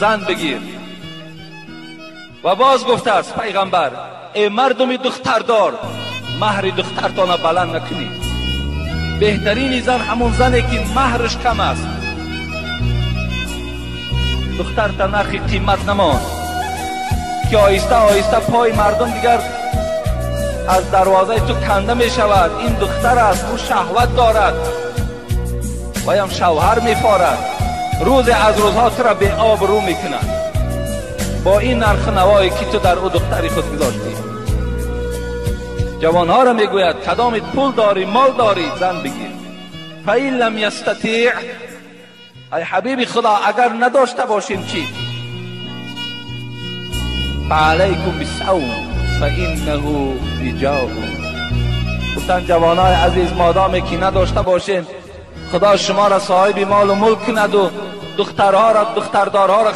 زن بگیر. و باز گفته است پیغمبر ای مردم دختردار، مهر دخترتان بلند نکنید. بهترین زن همون زنی که مهرش کم است. دختر تا نرخ قیمت نماند که آهسته آهسته پای مردم دیگر از دروازه تو کنده می شود. این دختر است، او شهوت دارد و هم شوهر می فارد. روز از روزها تو را به آب رو می کند با این نرخ نوایی که تو در او دختری خود گذاشتی. جوانها را میگوید کدام پول داری، مال داری، زن بگیر. فإن لم یستطیع، ای حبیب خدا اگر نداشته باشیم چی؟ فعلیکم بالصوم فإنه وجاء. گفتن جوانای عزیز مادامی که نداشته باشین خدا شما را صاحب مال و ملک کند و دخترها را، دختردارها را